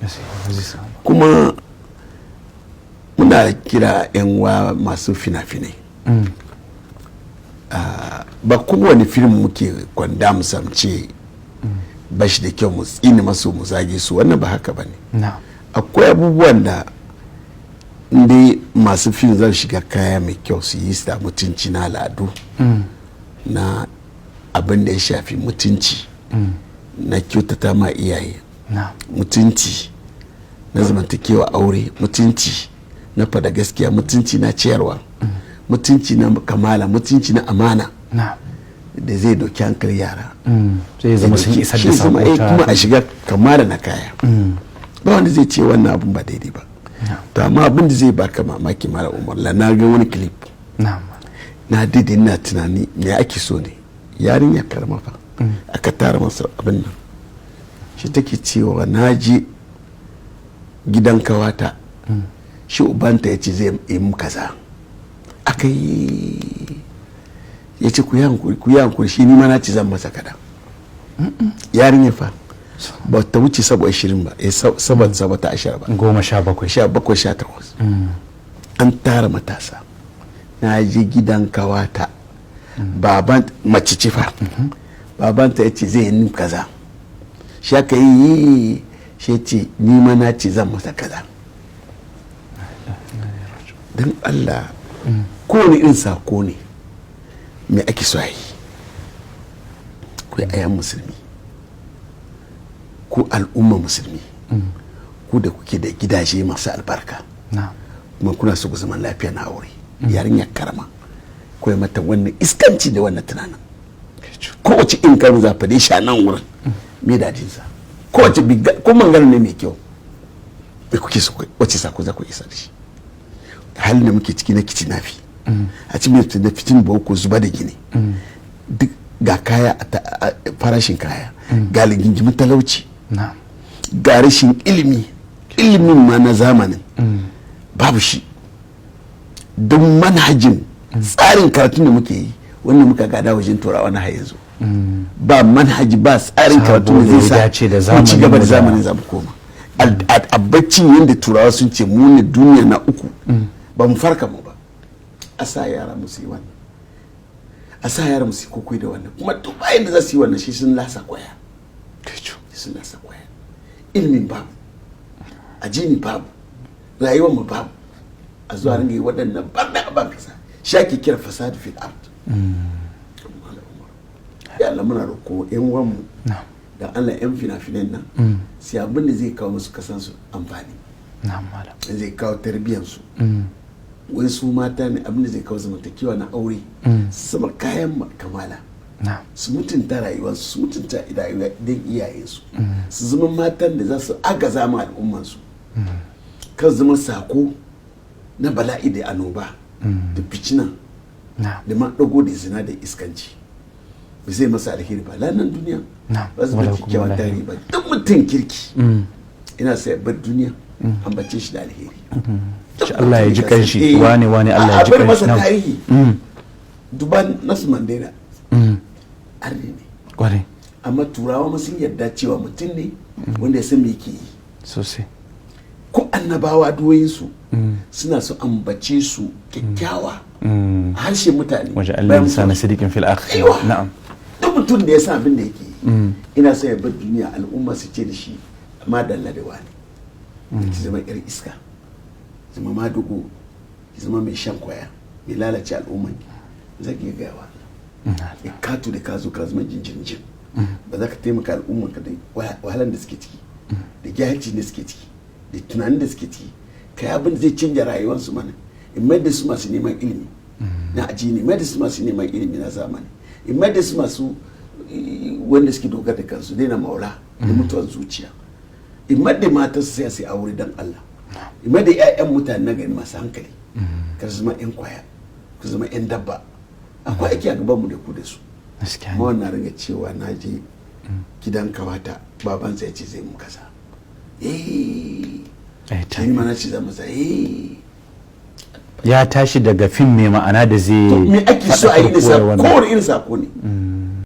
Gaskiya, ba zai samu ba. Kuma muna kira 'yan uwa masu fina-finai. Ba kowane film muke kwanda mu samce ba shi da kyau, mu tsini masu, mu zage su. Wannan ba haka ba ne. Akwai abubuwan da inda masu fim zan shiga kaya mai kyau, su yi su da mutunci na al'adu, na abin da ya shafi mutunci, na kyautata ma iyaye, mutunci na zamantakewa aure, mutunci na fada gaskiya, mutunci na ciyarwa, mutunci na kamala, mutunci na amana, da zai doki hankali yara. Zai zama sun isar da Shi zama, sako ta kuma a shiga kamala na kaya, ba wanda zai ce wannan abun ba daidai ba. To amma abin da zai baka mamaki, Malam Umar, la na ga wani clip, na daidai ina tunani me ake so ne. Yarinya karama fa aka tara masa abin nan, shi take cewa na je gidan kawata, shi ubanta ya ce zai yi mu kaza, aka yi, ya ce ku yi hankuri, ku yi hankuri, shi ni ma na ce zan masa kada. Yarinya fa ba ta wuce 27 ba, 17 ba. 17. 17, 18. An tara matasa, na je gidan kawata, baban mace ce fa, babanta ya ce zai yi kaza, shi aka yi, shi ya ce ni ma na ce zan masa kaza. Don Allah, kowane irin sako ne, me ake so a yi? Ku ayan musulmi, ku al'umma musulmi, ku da kuke da gidaje masu albarka, kuma kuna so ku zaman lafiya na aure, yarinya karama ko mata wannan iskanci da wannan tunanin, kowace in karin za faɗe shi a nan wurin, me dadinsa? Kowace ko mangana ne mai kyau, me kuke so? Wace sako za ku isa da shi? Halin da muke ciki na kidnapping, a cikin da fitin boko, zuba da gini, duk ga kaya, farashin kaya, ga ligingimin talauci, ga rashin ilimi, ilimin ma na zamanin babu shi, don manhajin tsarin karatun da muke yi, wanda muka gada wajen Turawa na yanzu, ba manhaji, ba tsarin karatu da zai sa mu ci gaba da zamanin. Zamu koma a baccin yadda Turawa sun ce mu ne duniya na uku, ba mu farka mu ba. A sa yara musu yi wannan, a sa yara musu yi kokoi da wannan, kuma duk bayan da za su yi wannan, shi sun lasa kwaya, sun lasa kwaya. Ilimin babu, ajini babu, rayuwar mu babu, a zuwa ringa yi waɗannan barna a ban kasa, shi ake kira fasad fil ard. Ya Allah, muna roƙo yan uwanmu da Allah, yan fina-finan nan, sai abin da zai kawo musu kasansu amfani, zai kawo tarbiyyansu. Wai su mata ne, abin da zai kawo zamantakewa na aure, su sama kayan kamala, su mutunta rayuwarsu, su mutunta rayuwar don iyayensu, su zama matan da za su agaza ma al'ummansu, kan zama sako na bala'i da annoba da ficina da ma ɗago da zina da iskanci. Ba zai masa alheri ba lanan duniya, ba su bar kyakkyawan tarihi ba. Duk mutum kirki ina sai bar duniya ambace shi da alheri. Allah ya ji kanshi wane wane, Allah ya ji kanshi, a bar kanshi. Masa tarihi. Duban Nelson Mandela, arne ne. Amma Turawa ma sun yarda cewa mutum ne wanda ya san me yake yi. Ko annabawa doyinsu suna su ambace su kyakkyawa a harshen mutane. Waje Allah lisana sidiqin fil akhir. Na'am. Duk mutum da ya san abin da yake yi, ina son ya bar duniya al'umma su ce da shi amma dalla da wani. Ki zama yar iska, zama madugo, ki zama mai shan kwaya, mai lalace al'umman ki, zai iya gaya wannan katu da ka zo ka zama jinjin, ba za ka taimaka al'umman ka da wahalan da suke ciki, da jahilci da suke ciki, da tunanin da suke ciki. Kai abin da zai canja rayuwarsu mana, in mai da su masu neman ilimi na addini, mai da su masu neman ilimi na zamani, in mai da su masu wanda suke dogara da kansu, daina maula da mutuwar zuciya, in mai da mata su sai su aure dan Allah, in mai da 'ya'yan mutane na gari masu hankali, kar su zama 'yan kwaya, ku zama 'yan dabba. Akwai aiki a gaban mu da ku da su. Amma wannan ringa cewa na je gidan kawata, baban sai ce zai mu kaza, eh ni ma na ce za mu sa, eh. Ya tashi daga fim mai ma'ana da zai Me ake so a yi da sako? Kowane irin sako ne.